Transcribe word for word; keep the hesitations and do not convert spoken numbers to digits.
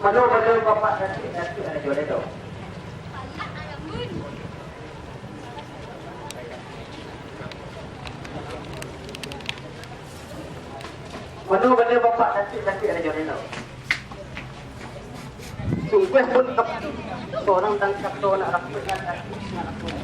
Mano-mano bapak nanti, nanti ado juo tu. Mano-mano bapak nanti, nanti ado juo tu. Sungguah pun kap-, sorang dan kato nak rakuik nan kaki, nak rakuik.